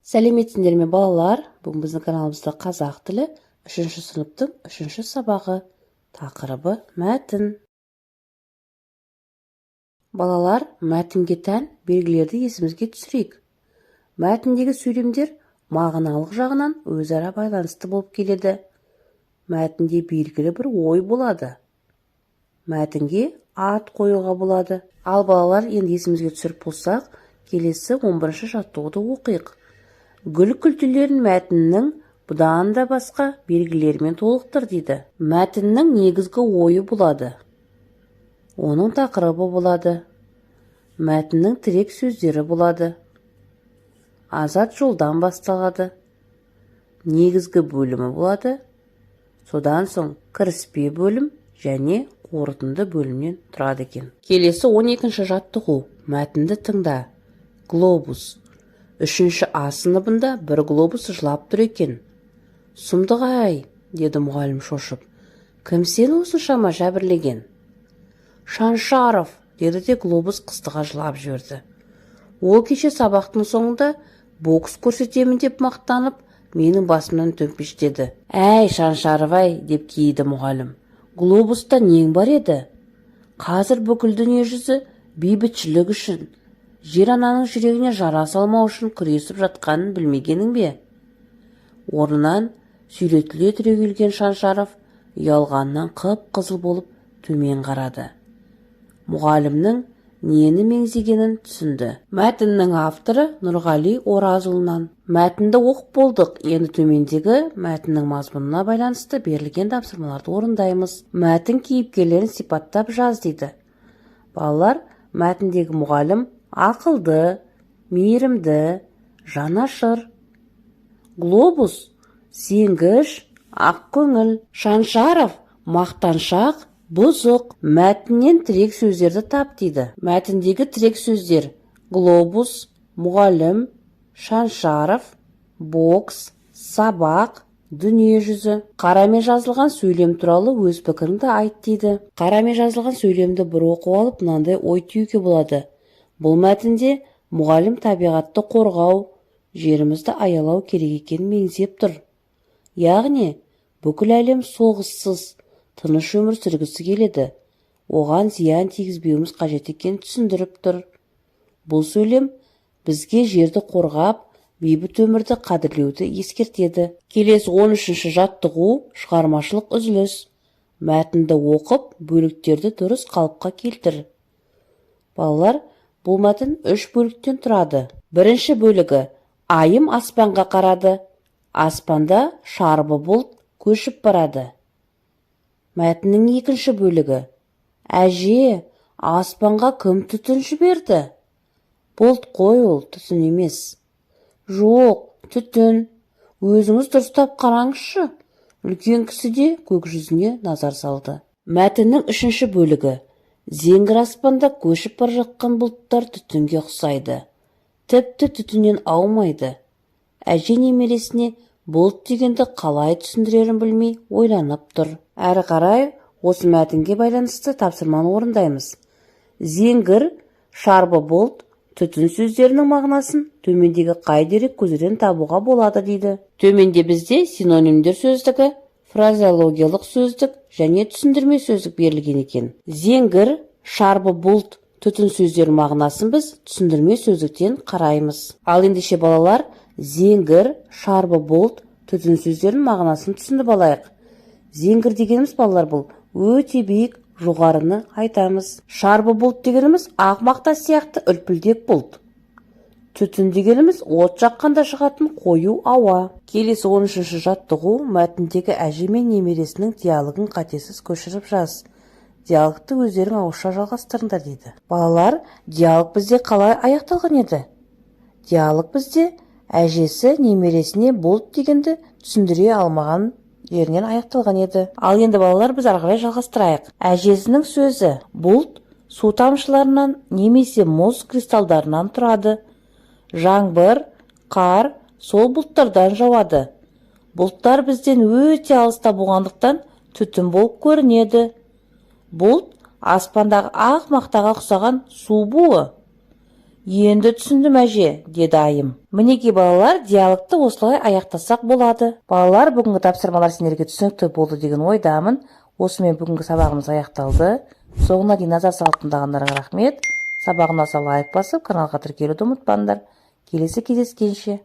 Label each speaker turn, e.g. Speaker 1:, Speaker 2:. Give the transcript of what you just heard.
Speaker 1: Сәлеметсіңдер ме, балалар! Бүгін біздің каналымызда қазақ тілі, үшінші сыныптың үшінші сабағы, тақырыбы мәтін. Балалар, мәтінге тән белгілерді есімізге түсірейік. Мәтіндегі сөйлемдер мағыналық жағынан өзара байланысты болып келеді. Мәтінде белгілі бір ой болады. Мәтінге ат қоюға болады. Ал, балалар, енді есімізге түсіріп болсақ, келесі 11 жаттығуды оқиық. Гүл күлтелерін мәтіннің бұдан да басқа белгілерімен толықтыр дейді. Мәтіннің негізгі ойы болады, оның тақырыбы болады, мәтіннің тірек сөздері болады, азат жолдан басталады, негізгі бөлімі болады, содан соң кіріспе бөлім және қорытынды бөлімнен тұрады екен. Келесі 12 жаттығу. Мәтінді тыңда. Глобус. Үшінші А сыныбында бір глобус жылап тұр екен. «Сұмдық-ай!» – деді мұғалім шошып. «Кім сені осыншама жәбірлеген?» «Шаншаров», – деді де глобус қыстыға жылап жіберді. «Ол кеше сабақтың соңында бокс көрсетемін деп мақтанып, менің басымнан төмпештеді». «Әй, Шаншаров-ай!» – деп кейіді мұғалім. «Глобуста нең бар еді? Қазір бүкіл дүние жүзі бейбітшілік үшін, жер ананың жүрегіне жара салмау үшін күресіп жатқанын білмегенің бе?» Орнынан сүйретіле түрегелген Шаншаров ұялғаннан қып-қызыл болып төмен қарады. Мұғалімнің нені меңзегенін түсінді. Мәтіннің авторы Нұрғали Оразұлынан. Мәтінді оқып болдық. Енді төмендегі мәтіннің мазмұнына байланысты берілген тапсырмаларды орындаймыз. Мәтін кейіпкерлерін сипаттап жаз дейді. Балалар, мәтіндегі мұғалім ақылды, мейірімді, жанашыр. Глобус сенгіш, ақкөңіл. Шаншаров мақтаншақ, бұзық. Мәтіннен тірек сөздерді тап дейді. Мәтіндегі тірек сөздер: глобус, мұғалім, Шаншаров, бокс, сабақ, дүниежүзі. Қарамен жазылған сөйлем туралы өз пікіріңді айт дейді. Қарамен жазылған сөйлемді бір оқып алып, мынандай ой түюге болады: бұл мәтінде мұғалім табиғатты қорғау, жерімізді аялау керек екенін меңзеп тұр. Яғни бүкіл әлем соғыссыз, тыныш өмір сүргісі келеді, оған зиян тигізбеуіміз қажет екенін түсіндіріп тұр. Бұл сөйлем бізге жерді қорғап, бейбіт өмірді қадірлеуді ескертеді. Келесі 13 жаттығу. Шығармашылық үзіліс. Мәтінді оқып, бөліктерді дұрыс қалыпқа келтір. Балалар, бұл мәтін үш бөліктен тұрады. Бірінші бөлігі: Айым аспанға қарады. Аспанда шарбы бұлт көшіп барады. Мәтіннің екінші бөлігі: Әже, аспанға кім түтін жіберді? Бұлт қой ол, түтін емес. Жоқ, түтін. Өзіңіз дұрыстап қараңызшы. Үлкен кісі де көк жүзіне назар салды. Мәтіннің үшінші бөлігі: Зеңгір аспанда көшіп бара жатқан бұлттар түтінге ұқсайды. Тіпті түтіннен аумайды. Әже немересіне бұлт дегенді қалай түсіндірерін білмей ойланып тұр. Әрі қарай осы мәтінге байланысты тапсырманы орындаймыз. Зеңгір, шарбы бұлт, түтін сөздерінің мағынасын төмендегі қай дерек көздерден табуға болады дейді. Төменде бізде синонимдер сөздігі, фразеологиялық сөздік және түсіндірме сөздік берілген екен. Зеңгір, шарбы бұлт, түтін сөздерінің мағынасын біз түсіндірме сөздіктен қараймыз. Ал ендеше, балалар, зеңгір, шарбы бұлт, түтін сөздерінің мағынасын түсініп алайық. Зеңгір дегеніміз, балалар, бұл өте биік, жоғарыны айтамыз. Шарбы бұлт дегеніміз ақ мақта сияқты үлпілдек бұлт. Түтін дегеніміз от жаққанда шығатын қою ауа. Келесі 13 жаттығу. Мәтіндегі әже мен немересінің диалогын қатесіз көшіріп жаз. Диалогты өздерің ауызша жалғастырыңдар дейді. Балалар, диалог бізде қалай аяқталған еді? Диалог бізде әжесі немересіне бұлт дегенді түсіндіре алмаған жерінен аяқталған еді. Ал енді, балалар, біз ары қарай жалғастырайық. Әжесінің сөзі: Бұлт су тамшыларынан немесе мұз кристалдарынан тұрады. Жаңбыр, қар сол бұлттардан жауады. Бұлттар бізден өте алыста болғандықтан, түтін болып көрінеді. Бұлт аспандағы ақ мақтаға ұқсаған су буы. Енді түсіндім, әже, деді Айым. Мінекей, балалар, диалогты осылай аяқтасақ болады. Балалар, бүгінгі тапсырмалар сендерге түсінікті болды деген ойдамын. Осымен бүгінгі сабағымыз аяқталды. Соңына дейін назар салып тыңдағандарыңа рахмет. Сабақ ұнаса, лайк басып, каналға тіркелуді ұмытпаңдар. Келесі кездескенше!